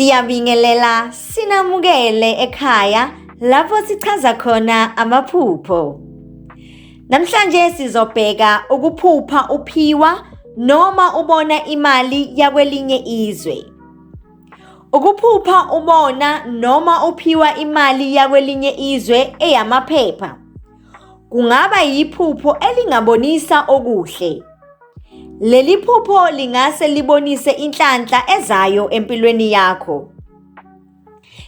Siyabingelela sinamukele ekhaya lapho sichaza khona amaphupho. Namhlanje sizobheka ukuphupha uphiwa noma ubona imali yakwelinye izwe. Ukuphupha ubona noma uphiwa imali yakwelinye izwe eyamaphepha kungaba yiphupho elingabonisa okuhle. Leli phupho lingase libonise inhlanhla ezayo empilweni yakho.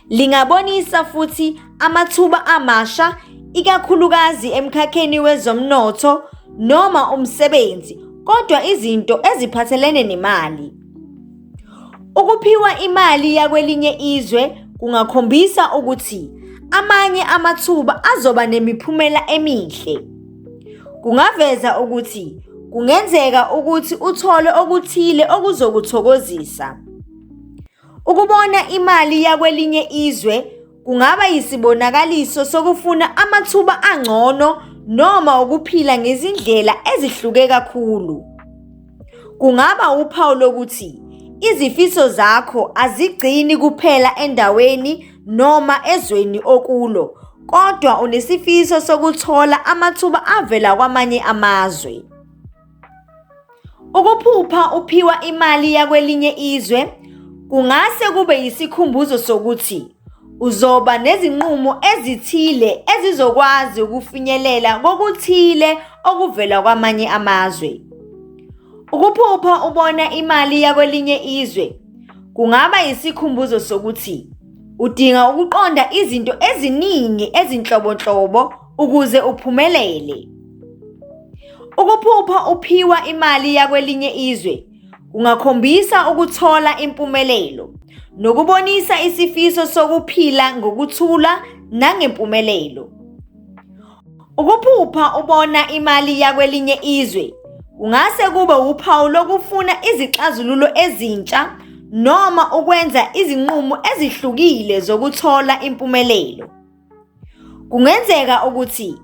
Lingabonisa futhi amathuba amasha ikakhulukazi emkhakheni wezomnotho noma umsebenzi kodwa izinto eziphathelene nemali. Ukuphiwa imali yakwelinye izwe kungakhombisa ukuthi amanye amathuba azoba nemiphumela emihle. Kungaveza ukuthi kungenzeka ukuthi uthole okuthile okuzokuthokozisa. Ukubona imali yakwelinye izwe kungaba yisibonakaliso sokufuna amathuba angcono noma ukuphila ngezindlela ezihluke kakhulu. Kungaba uphawu lokuthi izifiso zakho azigcini kuphela endaweni noma ezweni okulo, kodwa unesifiso sokuthola amathuba avela kwamanye amazwe. Ukuphupha uphiwa imali yakwelinye izwe kungase kube yisikhumbuzo sokuthi uzoba nezinqumo ezithile ezizokwazi ukufinyelela kokuthile okuvela kwamanye amazwe. Ukuphupha ubona imali yakwelinye izwe kungaba yisikhumbuzo sokuthi udinga ukuqonda izinto eziningi ezinhlobonhlobo ukuze uphumelele. Ukuphupha uphiwa imali yakwelinye izwe kungakhombisa ukuthola impumelelo nokubonisa isifiso sokuphila ngokuthula nangempumelelo. Ukuphupha ubona imali yakwelinye izwe kungase kube wuphawu lokufuna izixazululo ezintsha noma ukwenza izinqumo ezihlukile zokuthola impumelelo. Kungenzeka ukuthi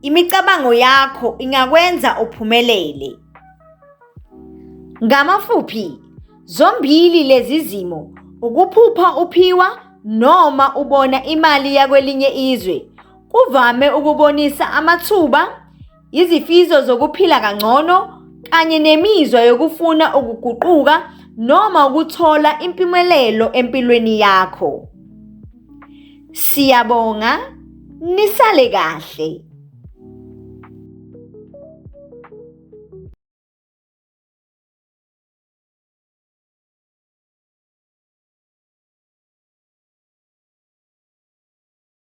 imicabango yakho ingakwenza uphumelele. Ngamafuphi, zombili lezi zimo, ukuphupha uphiwa noma ubona imali yakwelinye izwe, kuvame ukubonisa amathuba, izifiso zokuphila kangcono kanye nemizwa yokufuna ukuguquka noma ukuthola impumelelo empilweni yakho. Siyabonga, nisale kahle.